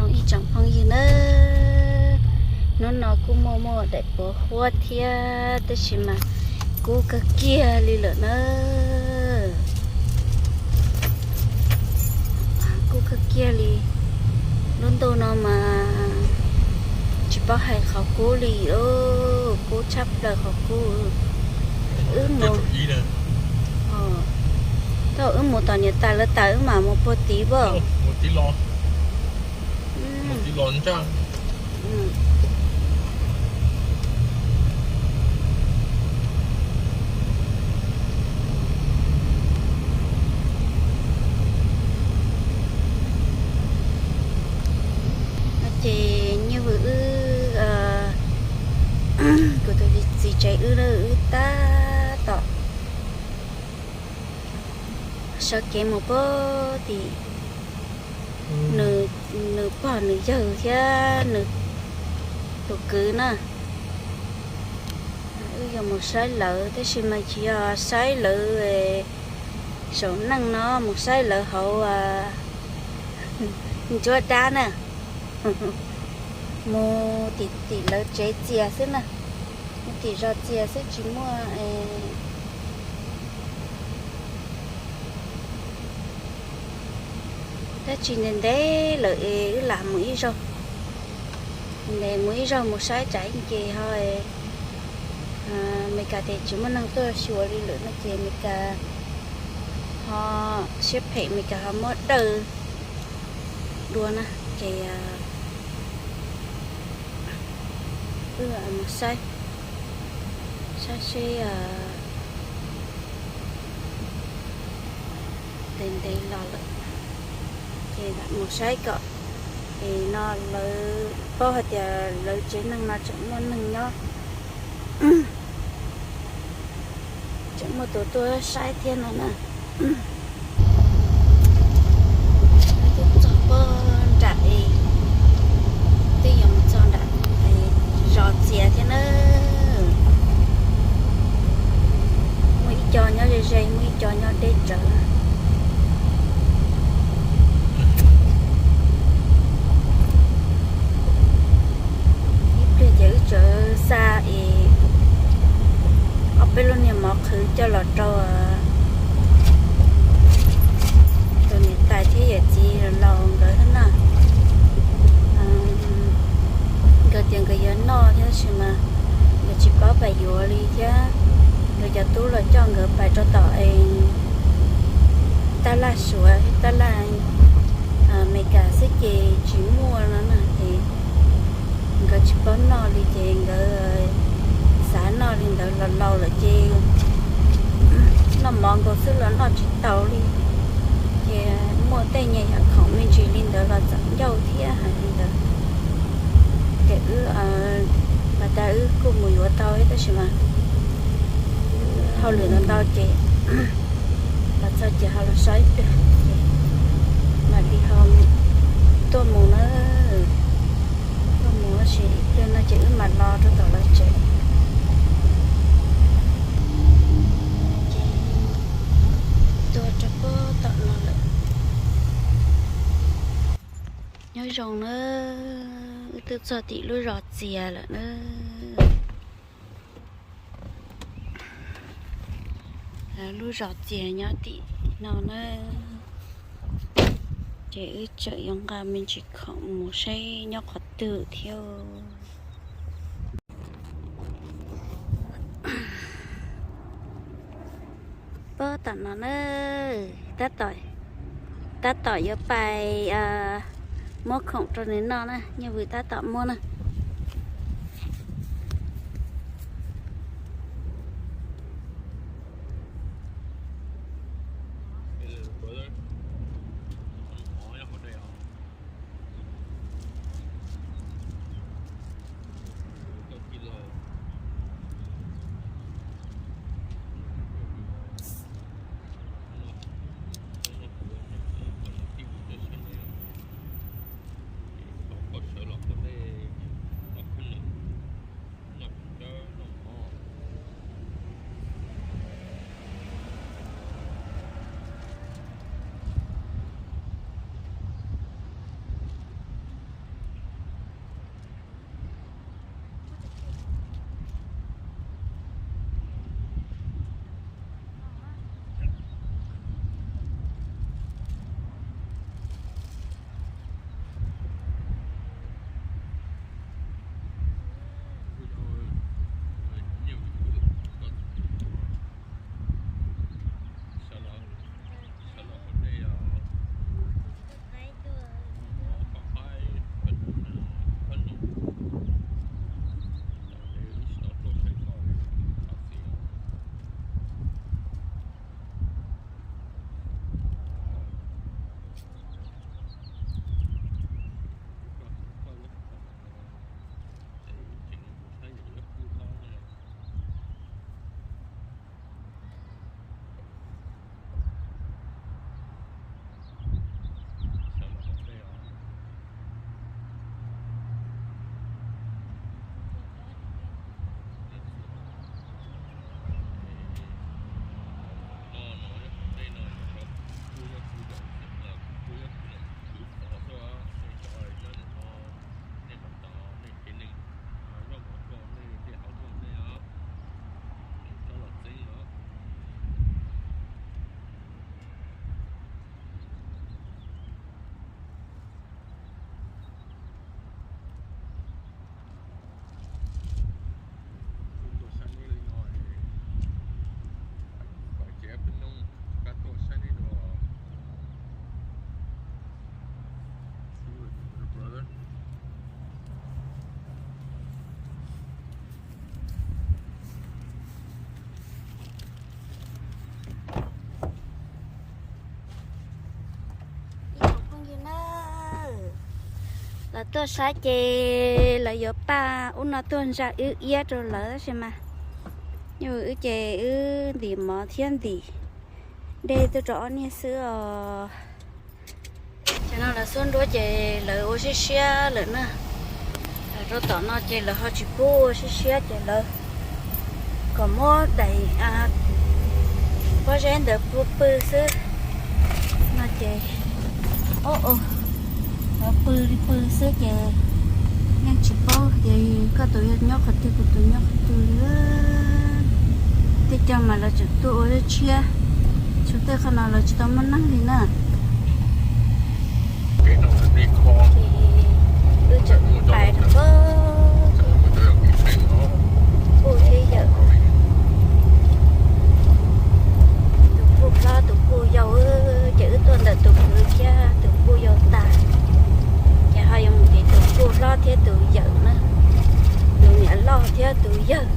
Ib tsoom phooj ywg na, hnub no kuj muaj muaj daim puav huab thiab tab sis mas kub kawg kiag li lawm na. Kub kawg kiag li. Lub ntuj no mas tsis paub hais qhov kub li os, kub tshaj plaws qhov kub. Wb mus, thaum wb mus tom niam tais lawv tas wb mam mus puag tid pam. Ces nyiaj vwm wb, kuv tus txiv tsev wb, wb tab tom sawv kev mus puag tim nws pog nws yawg thiab nws tus kwv na. Wb yuav mus saib lawv tab sis mas tsis yog saib lawv saum neej no, mus saib lawv hauv ncuab dab na. Mus tim tim lawv tsev txias xwb na, mus tim zos txias xwb tsis muaj dab tsi ntev ntev lawm es wb lam mus ib zaug. Ntev mus ib zaug mus saib tsam ib ntsis ho Meskas tias tsis muaj neeg tuaj xyuas li lawm no ces Meskas ho siab phem, Meskas ho muab dawj dua na ces wb mus saib, saib seb ntev ntev los lawm ces lam mus saib kom es no lawv paub hais tias lawv tsev neeg no tseem muaj neeg nyob, tseem muaj tus tuaj saib thiab no na. Twb txog puag nram, twb yuav mus txog nram zos txias thiab na. Muaj ib co nyob ze ze, muaj ib co nyob deb tsawv. Ib pliag ces wb txawm xa es ob peb lub niag mov qhwv coj los rau tus niam tais thiab yawm txiv laus nkawd thiab na. Nkawd tias nkawd yuav noj thiab tab sis mas nkawd tsis paub pais yuav li thiab. Nkawd cov tub los coj nkawd pais rau tom es tab laj Suav, tab laj Amelikas xwb ces tsis muaj no na ces nkawd tsis paub noj li ces nkawd xav noj li ntawd, los laus lawm ces noj mov nkaus xwb los noj tsis tau li. Ces muaj tej nyuag yam khoom me ntsis li ntawd los txawm ncauj thiab hais li ntawd. Ces wb, mas tas wb kuj mus yuav tau tab sis mas hauj lwm ntau ntau ces los txog ces ho los so ib pliag ces mam li ho tuaj mus na. Tuaj mus tab sis ib pliag no ces wb mam los rau tom lawv tsev. Ces tuaj rau puag tom no lawm. Nyob zoo na, wb twb txog tim lub zos txias lawm na. Lub zos txias nyob tim no na. Ces wb tseem yuav nqa me ntsis khoom mus saib nyob qhov twg thiab. Puag tom no na, tab tom, tab tom yuav pais muab khoom rau nws noj na, Nyiaj Vwm tab tom muab na. Sawv los ua ntej Lawv tuaj saib ces lawv yuav paj ub no tuaj ntsa wb iab rau lawv tab sis mas nyuj wb ces wb ntim mov thiab ntim dej tuaj rau ob niag xwb os. Ces no lawv xub nruab ces lawv ua siab siab lawm na. Lawv rau tom no ces lawv ho tsis pub ua siab siab ces lawv kom muab daim pob zeb ntawd pw pw xwb no ces, o, lawv pw li pw xwb ces yeej tsis paub tias koj tus nyob qhov twg kuv tus nyob qhov twg li. Tej co mas lawv tseem tuaj ua tshiab, tsuas tej qhov no lawv tsis tau muaj neeg li na. Ces wb tseem pais rau puj thiab yawm, tus puj hlob tus puj yau, ces wb tuaj ntawm tus kwv thiab tus puj yau tas, ces ho yuav mus tim tus puj hlob thiab tus yawm na, tus niam loj thiab tus yawg,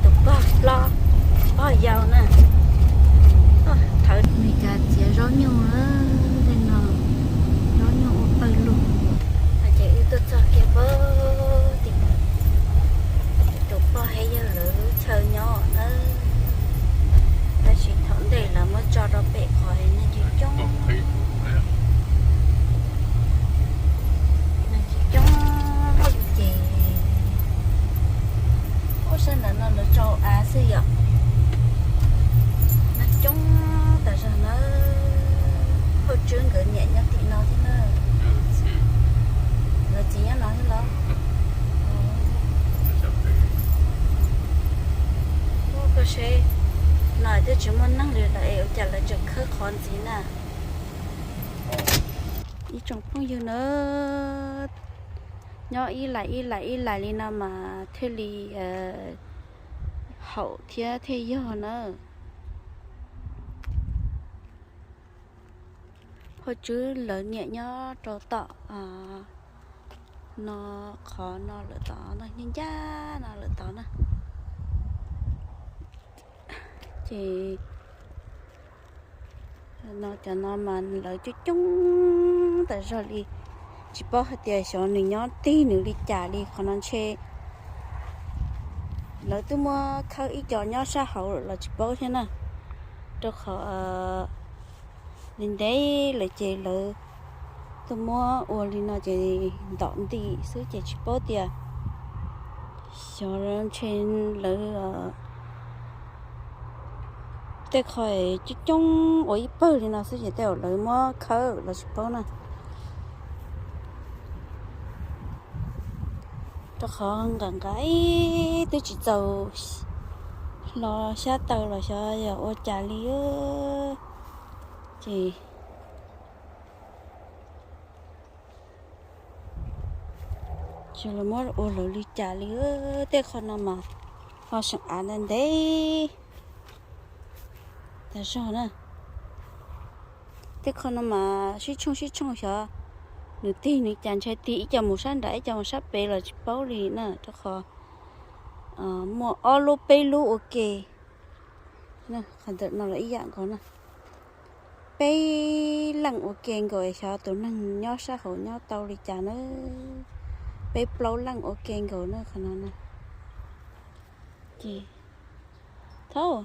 tus pog hlob, pog yau na. Thawv Meskas txiav zaub nyuj, tej no zaub nyuj ua pawg lug. Ces wb tuaj txog kiag pab tim tus pog thiab yawg lawv chaw nyob na. Tab sis thaum ntej lawv muab tso rau pem qhov neeg coob coob, neeg coob coob ces ub sab ntawm no lawv tsau av xwb yom. Neeg coob tas zog na. Phauj Tswb nkawd niam nyob tim no thiab na. Nkawd txiv nyob no thiab los? Ub, koj seb, no twb tsis muaj neeg li lawm es ua cas lawv tseem khawb qhov ntxiv na. Ib tsoom phooj ywg na, nyob ib lais ib lais ib lais li no mas thiaj li haum thiab thiaj yog na. Phauj Tswb lawv niam nyob rau tom no, qhov no lawm tod no, ncaj ncaj no lawm tod na. Ces no cov no mas lawv coob coob tas zog li, tsis paub hais tias xyov nws nyob tig nws li cas li. Qhov no ntshe lawv twb muab khawb ib co nyob sab hauv lawm los tsis paub thiab na, rau qhov ntev ntev lawm ces lawv tuaj muab ua li no ces ntom nti xwb ces tsis paub tias xyov ntshe lawv tej qho coob coob ua ib pawg li no xwb ces tej zaum lawv muab khawb los tsis paub na. Rau qhov nqa nqa ib twb tsis txaus hlo xyab taw los xyov yog ua cas li ces, ces lawv muab ua lawv li cas li. Tej qho no mas ho seem av ntev ntev tas zog na. Tej qho no mas sib tshooj sib tshooj xyov nws tig nws cas, ntshai tig ib co mus sab nram ib co mus sab pem los tsis paub li na, rau qhov muaj ob lub peb lub ua ke. Qhov ntawm no los ib yam nkaus na, peb leej ua ke nkaus, xyov tus neeg nyob sab hauv nyob tau li cas na. Peb plaub leej ua ke nkaus na qhov no na. Ces, thaum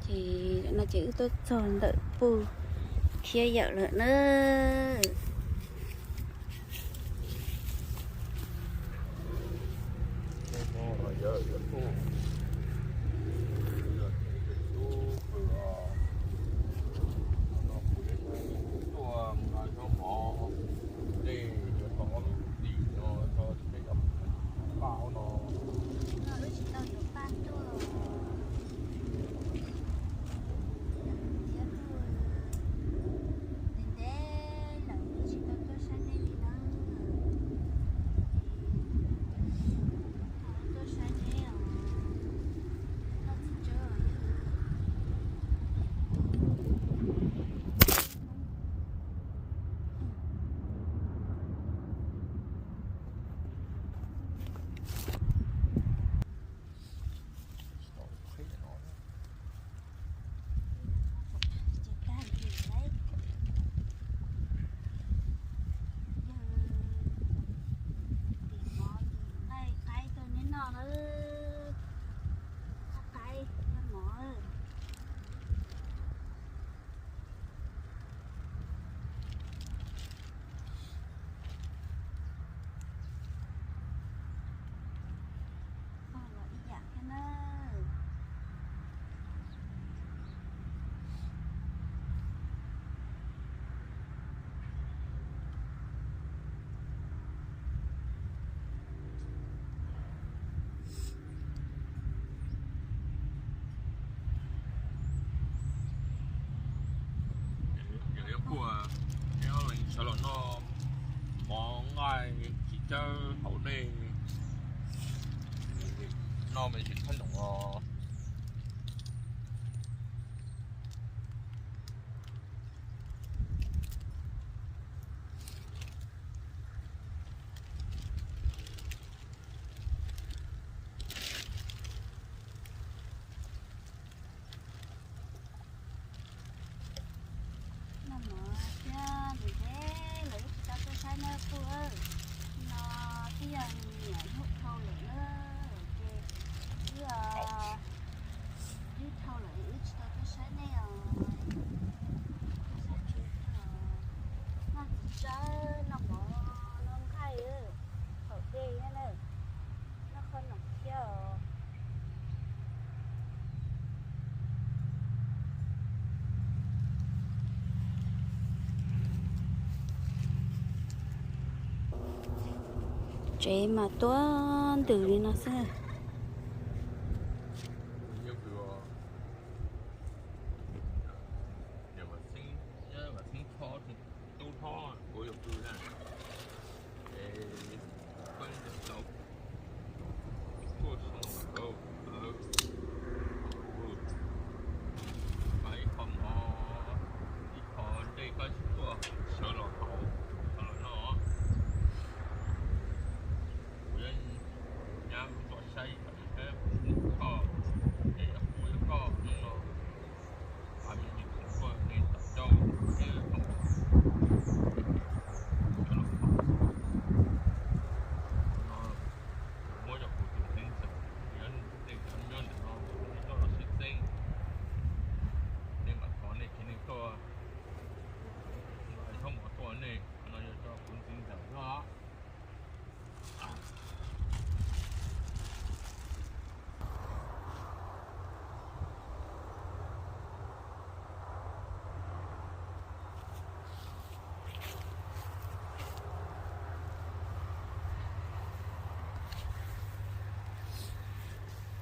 ces no ces wb tuaj txog ntawm puj thiab yawm lawm na. Kuj, nyob lees sawv los noj mov nqaij txiv tsawb haus dej, noj me ntsis thaj nroos os. Noj mov thiab ntev ntev lawm wb tsis tau tuaj saib neb kuj no twb yog niam yug dhau lawm na, ces wb yug dhau lawm wb tsis tau tuaj saib nej os. Tuaj saib tsis os. Noj txiv tsawb, noj mov, noj nqaij, haus dej thiab na, noj qhov no thiab os. Tsev mas tuaj ntws li no xwb. Ib qho mov, ib qho dej koj tuaj sawv los haus, sawv los noj. Kuv yuav nyab tuaj saib koj, kuv yuav koj hnub no, a me me kuv tuaj ne tom cauj thiab, sawv los haus. No muab cov kuv tus txiv ntxawm, yog nej cov nyob ntawm no nej tuaj los sib txeeb, nej mam thov nej cia nej tuaj, txhob mus tuaj nej, qhov no yog cov kuv txiv ntxawm no.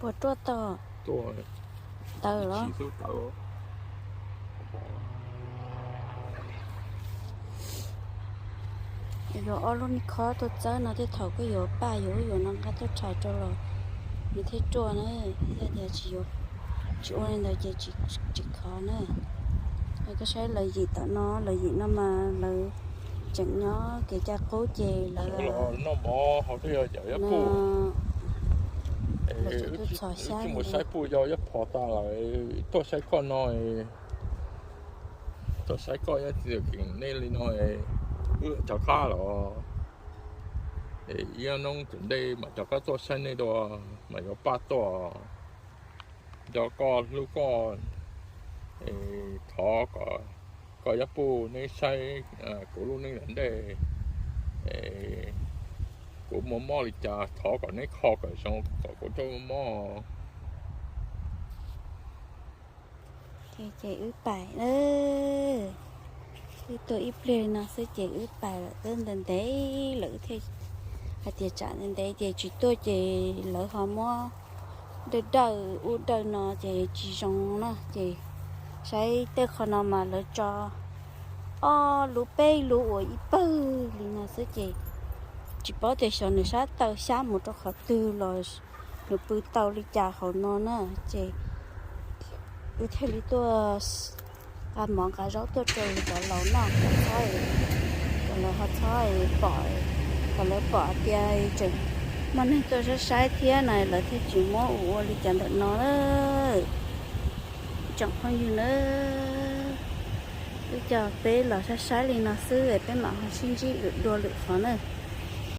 Puas ruaj tau? Tawv los? Yuav ob lub niag khob tuaj txawb no, tej thaum koj yuav paj yuav ub yuav no nqa tuaj rhais rau los nws thiaj ruaj na. Yog tias tsis ua li ntawd ces tsis khov na. Koj saib lawv yim tom no, lawv yim no mas lawv tseem nyob kev cai qub ces lawv noj mov haus dej, yog cov yav puj, lawv tseem tuaj txhos xyab, tsis mus saib puj yog yav phov tas lawm, tuaj saib koj no, tuaj saib koj nyob txiv keem nej li no, wb rov qab los, ib hnub tom ntej mam rov qab tuaj saib nej dua, mas yuav paj tuaj. Nco koj hlub koj, thov kom koj yav puj neb saib kuv lub neej tom ntej, kuv muaj mob li cas thov kom neb kho kom zoo kom kuv tau mob. Ces wb pais, wb tuaj ib pliag li no xwb ces wb pais lawm, twb ntev ntev lawm thiaj hais tias tsam ntev ntev ces tsis tuaj ces lawv ho muab dawj dawj ub dawj no ces tsis zoo na. Ces saib tej qho no mas lawv tso ob lub peb lub ua ib pawg li no xwb ces tsis paub tias xyov nws sab taw xyab mus rau qhov twg los nws pw tau li cas hauv no na. Ces wb thiaj li tuaj nqa mov nqa zaub tuaj rau cov laus noj kom txhob, kom lawv ho txhob pom, kom lawv pom tias tseem muaj neeg tuaj saib saib thiab na lawv thiaj tsis muab ua ua li cas ntawm no na. Tsoom phooj ywg na, wb coj peb los saib saib li no xwb es peb mam ho sib ntsib lwm dua lwm qhov na.